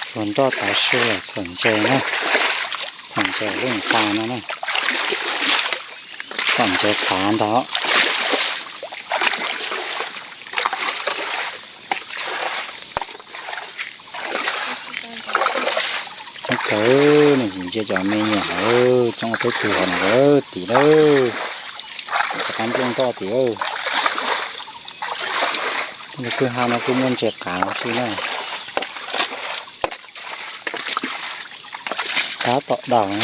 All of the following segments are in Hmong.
Tsuag nroj tav su lawm txhom ntses na, txhom ntses lub nqaij no na, txhom ntses qav ntag. Ub kawg, nej tsis ntsia cov me nyuam hauv coob peb tug hauv no lawm tim lawm, rov qab nplooj nroj tim lawm. Lub kwj ha no kuj muaj ntses qav los xwb na. Tab tom daus na.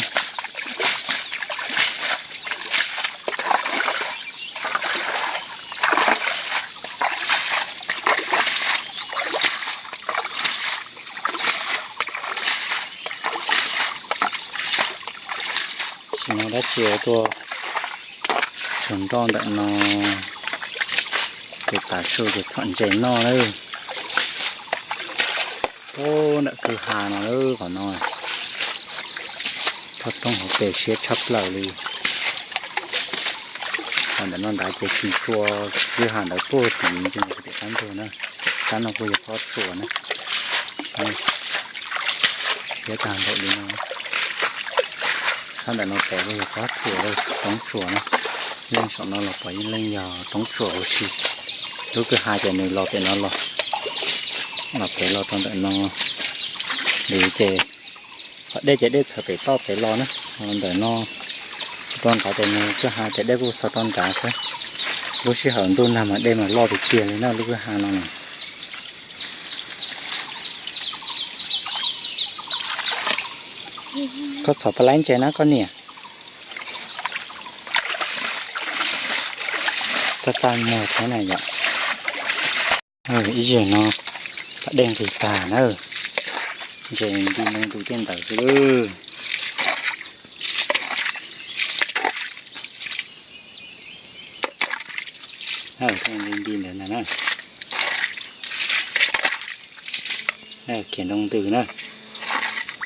Tsis muaj dab tsi tuaj tsuag nroj ntawm no, ces tav su ces txhom ntses noj lawm. Ub, ntawm kwj ha no lawm qhov no, toj roob hauv pes siab tshaj plaws li. Qhov ntawm no nrad ces tsis tshua, kwj ha ntawd puag tim ntsia tim qab ntug na. Sab no kuj yog pob tsuas na. Siab tag npaum li no. Sab ntawm no pem kuj yog pob tsuas, roob tsuas na. Leej saum no los pom ib leej yog roob tsuas huv si. Lub kwj ha ces nws los pem no los, los pem los rau ntawm no. Vim ces qhov dej ces dej txhawv pem toj pem los na, ntawm no rau nrad ces nws kwj ha ces dej kuj txhawv rau nrad xwb. Lub sij hawm ntuj nag mas dej mas loj tiag tiag li na lub kwj ha no na. Koj txhom pab laib ntses na koj niam. Tag tag muag thiab na yom. Ib yam no, dej nqis tag na, ntses nti ntoo tus tej ntawd xwb. Nti nti ntawd ntag na. Khiav ntoo ntws na,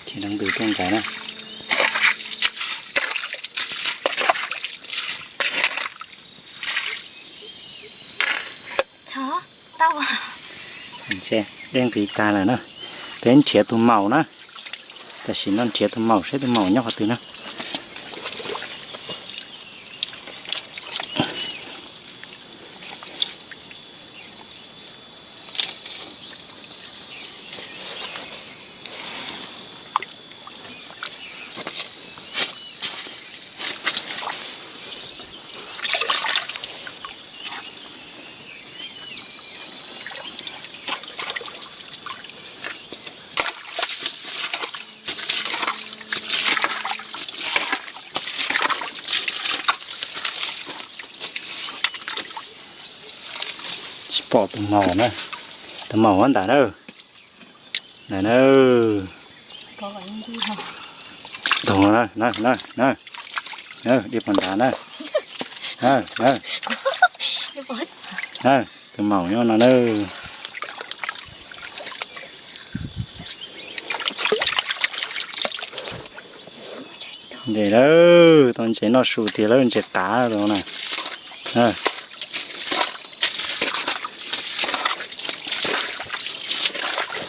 khiav ntoo ntws tuaj nrad na. Dej nqis tag lawm na, peb nrhiav tus maum na. Tam sim no nrhiav tus maum seb tus maum nyob qhov twg na. Tsis pom tus maum na, tus maum ntawd na. Ntawd na. Tus na, na, na, na. Dej pom nrad na. Na, na. Tus maum nyob no na. Ntses lawm, tau ntses noj su tiag lawm, ntses qav los na.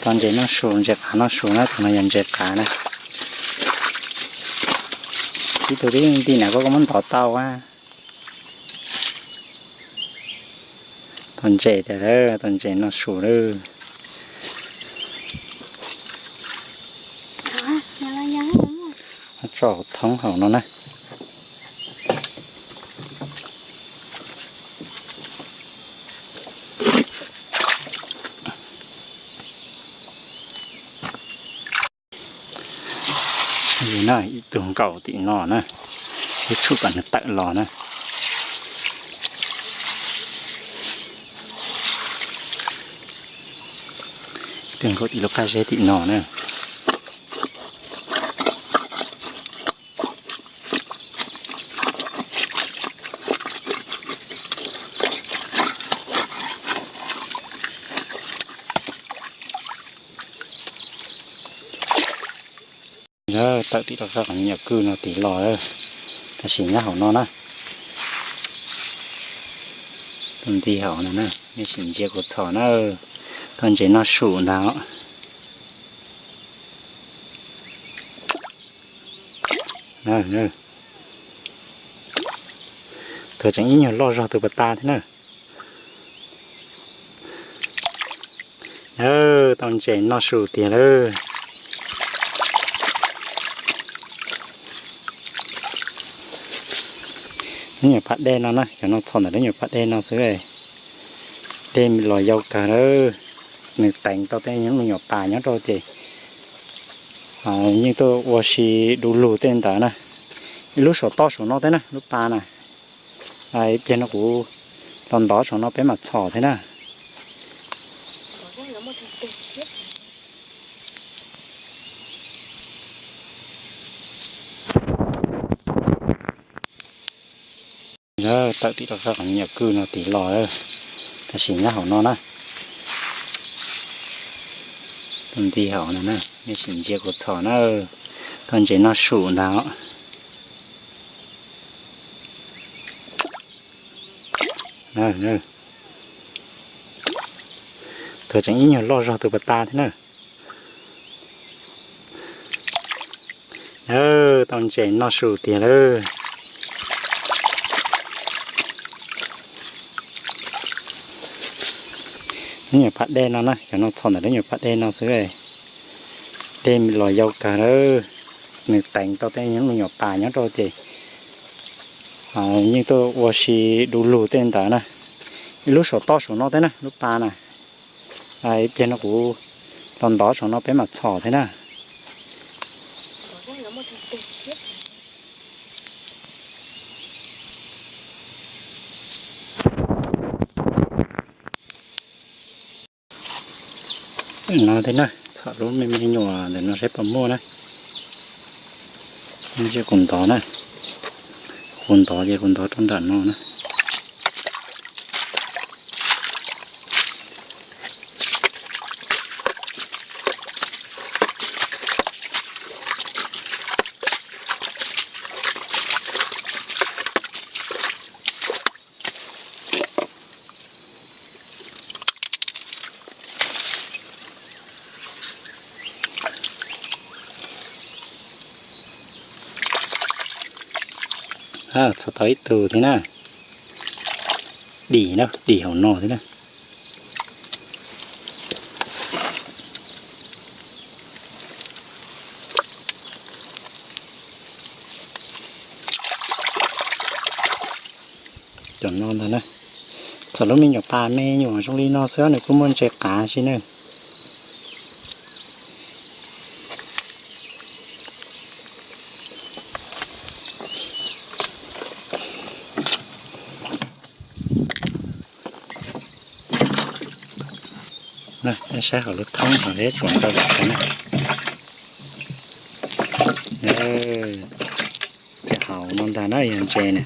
Tau ntses noj su, ntses qav noj su na, tus no yog ntses qav na. Ib tug tib nti na koj muab ntov tau a. Tau ntses tiag lawm, tau ntses noj su lawm. Tso thoob hauv no na. Li na, ib tug nkaum tim no na, ib tshum kom nws tawm los na. Ib tug nkaum tim lub qab zeb tim no na. Tawm tim rau sab qhov nyuam kwj no tim los, tam sim nyob hauv no na. Tus nti hauv no na, nej sim ntsia kuv txhom na, tau ntses noj su ntag. Tuag tseem ib nyuag loj zog tus pas tas thiab na. Tau ntses noj su tiag lawm. Lub nyuam phaj dej no na, cov no txhom ntawm lub nyuam phaj dej no xwb. Dej los yau kawg lawm, nws teev tau tej me nyuam pas nyob rau ces yeej tuaj ua si du lug tej ntawd na. Ib lub saum toj saum no thiab na, lub pas na. Ib pliag no kuv los ntov saum no peb mam txhom thiab na. Tawm tim rau sab qhov nyuam kwj no tim los, tab sis nyob hauv no na. Tus nti hauv no na, nej sim ntsia kuv txhom na. Tau ntses noj su ntag. Tuag tseem ib nyuag loj zog tus pas tas thiab na. Tau ntses noj su tiag lawm. Lub nyuam phaj dej no na, cov no txhom ntawm lub nyuam phaj dej no xwb. Dej los yau kawg lawm, nws teev tau tej me nyuam pas nyob rau ces yeej tuaj ua si du lug tej ntawd na. Ib lub saum toj saum no thiab na, lub pas na. Ib pliag no kuv los ntov saum no peb mam txhom thiab na. No thiab na, txhom lub me me nyuam ntawm no saib puas muaj na. Ntsia kuv ntov na, kuv ntov ces kuv ntov rau nram no na. Txhom tau ib tug thiab na. Dim na, dim hauv no thiab na. Cov no ntag na, txhom lub me nyuam pas me nyuam zoo li no xwb nws kuj muaj ntses qav si na. Saib hauv lub thoob hauv deb tsuas ntau lawm na. Ces hauv no ntag na yog ntses na.